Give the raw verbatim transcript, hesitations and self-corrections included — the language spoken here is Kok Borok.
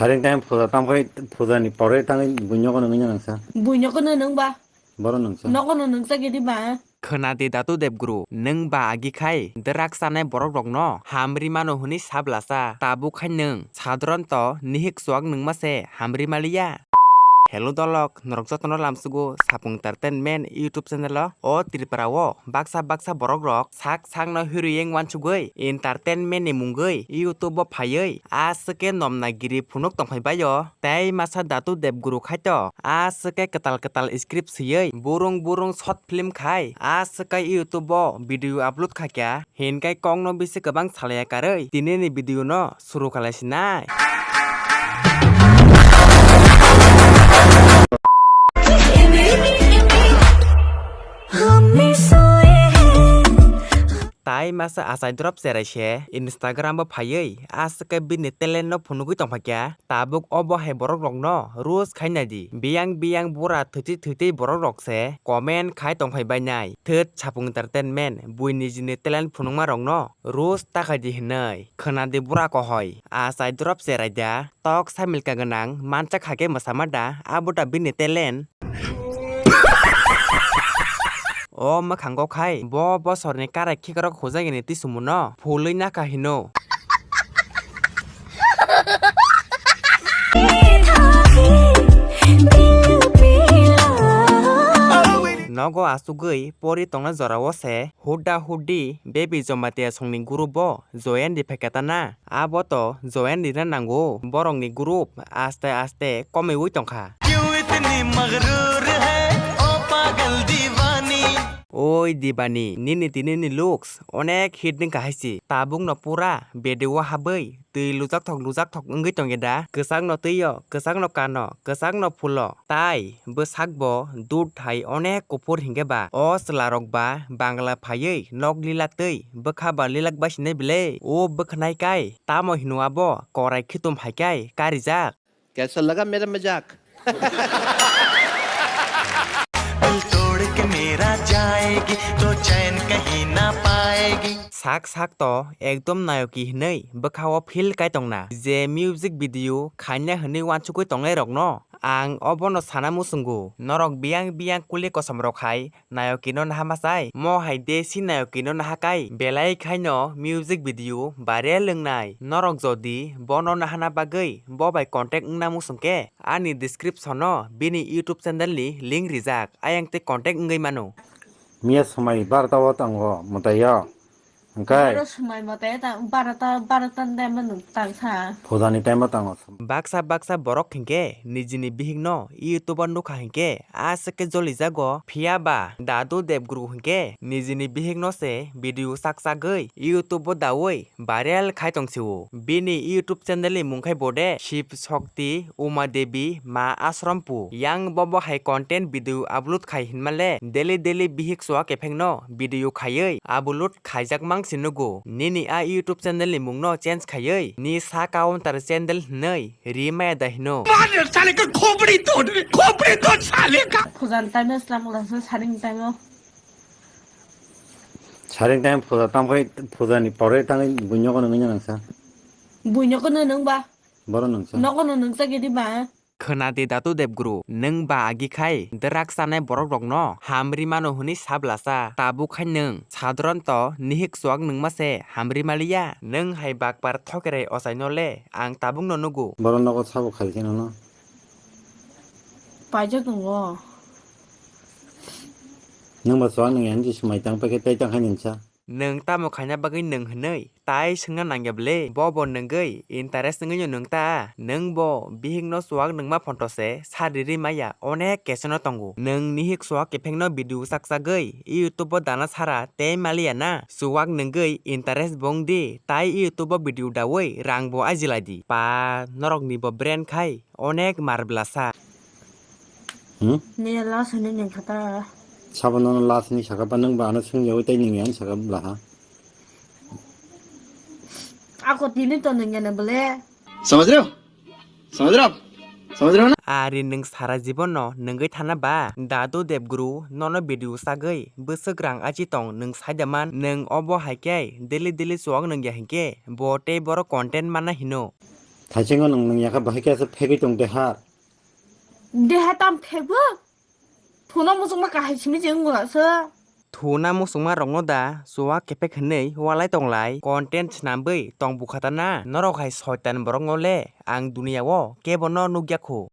Saring time puja tamkhai puja ni pore tangwi buinyogo nungwi nangsa. Buinyogo no nung ba. Boro nungsa. Nogo no nungsa gidi ba. Khwnadi Datu Debguru, nwng ba agi khai dwrak chanai borok rokno hamri mano hwnwi sa bwlasa, tabuk khai nwng sadronto nihik chuak nwngma se hamri maliya. Hello dolok, norok jotono lamsugo Sapung Entertainment YouTube channel o. O Tripura o baksa baksa borok rok sak sakno hero yang wansugwi entertainment ni mungwi YouTube o phaiwi aswk khe nomna giri phunuk tongphai baio. Tei masa Datu Debguru khaito aswk khe kwtal kwtal script swiwi burung burung short film khai aswk khe YouTube o video upload khaikha, hinkai kokno bisi kwbang salaiya karwi tinini video no suru khalai sinai. Tai masa achai drop cherai se Instagram o phaiwi aswk khe bini talent no phunugwi tongphaikha. Tabuk obo hai borok rokno roast khaina di. Biyang biyang bura thwitwi thwitwi borok rok se comment khai tongphai bainai. Thwt Sapung Entertainment bui nijini talent phunukma rokno roast ta khai di hwnwi. Khwna di bura kohoi, achai drop cherai da, tok samilka gwnang mancha kha khe mwsama da, abo da bini talent. O mwkhango khai bo bosorni karai khikrok hujagini tisumuno phulwi nakha hino. Nogo achugwi pori tongna jorao se hudda huddi Baby Jamatia songni group bo join di phaikha ta na. Abo to join rina nango, borokni group aste aste komiwi tongkha. क्यों इतनी मगरूर है ओ पागल दीवानी। Oi dibani, nini tinini looks onek hit wngkha hai se. Tabukno pura bedeo habwi twi lujak thok lujak thok wngwi tongya da? Kwchakno twio, kwchakno kano, kwchakno phulo. Tai bwsak bo dudh hai onek kuphur hinkhe ba o chwla rok ba Bangla phaiwi nok lila twi bwkha ba lilak bai sinai bile. O bwkhnai kai tamo hino abo korai khitum hai kai karijak. कैसा लगा मेरा मजाक? दिल तोड़ के मेरा जाएगी तो चैन कहीं ना पाएगी। Sak sak to ekdom nayoki hinwi bwkha o feel kai tongna je music video khaina hinwi wansugwi tongnai rokno ang obono sana muchungo, norok biyang biyang kuli kosom rok hai nayokino naha machai, mo hai desi nayokino naha kai, belai khaino music video viral wngnai. Norok jodi bono nahana bagwi bo bai contact wngna muchung khe ani description o bini YouTube channel ni link rijak, ayang tei contact wngwi mano. Miya swmai barota o tango mwtai o. Hwnkhe baro swmai mwtai ta barota, barota ni time o nwng tang kha. Phuda ni time o tango. Baksa baksa borok hinkhe nijini bihikno YouTube o nukha hinkhe aswk khe jolijago. Phiya ba Dadu Debguru hinkhe nijini bihikno se video sakchagwi YouTube o daui viral khai tong sio. Bini YouTube channel ni mung khai bo de Shiv Shakti Uma Devi Ma Ashram pu. Yang bobo hai content video upload khai hinmale daily daily bihik chuak ephengno video khaiwi upload khaijak mang si nugo. Nini a YouTube channel ni mungno change khaiwi ni sa counter channel hinwi ri maya da hino. मार साले का खोपड़ी तोड़, खोपड़ी तोड़ साले का। Phujan time o slam wngkha saring time o. Saring time phuja tamkhai phuja ni pore tangwi buinyogo nungwi nangsa. Buinyogo no nung ba. Boro nungsa. Nogo no nungsa gidi ba. Khwnadi Datu Debguru, nwng ba agi khai dwrak chanai borok rokno hamri mano hwnwi sa bwlasa, tabuk khai nwng sadronto nihik chuak nwngma se hamri maliya, nwng hai bakpar thokerai ochaino le ang tabukno nugo. Boro nogo sabo khai khe nono. Paijak tongo. Nwng ba chuak nwng ya hinwi swmai tang paikhe tei tang khai nwngsa. Nwng tamo khaina bagwi nwng hwnwi tai swngna nangya bwle? Bo bo nwngwi interest wngwino nwng ta? Nwng bo bihikno chuak nwngma phonto se sari ri maya, onek kesono tongo. Nwng nihik chuak kiphengno video sakchagwi YouTube o dana sara tei maliya na? Chuak nwngwi interest bo wng di, tai YouTube o video daui rang bo ajilai di. Pa, norokni bo brand khai. Onek mar bwlasa. Hmm? Nini last hwnwi nwng kha ta. Sabo nono last hwnwi saka ba, nwng ba ano swngyawi tei nwng yang saka bwlaha. Ako tini to nwng ya na bwle. समझ रहे हो? समझ रहे हो आप? समझ रहे हो ना? Ari nwng sara jibon no nwngwi thana ba? Dadu Debguru nono video sagwi bwswk rang achi tong nwng saida man, nwng obo hai khe daily daily chuak nwng ya hinkhe bo tei boro content mana hino. Thaichengno nwng nung yakha bahai khe aswk phegwi tong de har. Deha tam phego? Thuno muchungma kahai simi je wngwla se. Thuna muchungma rokno da chuwa kepek hwnwi walai tonglai content swnamwi tong bukhatana norok hai soitan borokno le ang duniya o kebono nukya khu.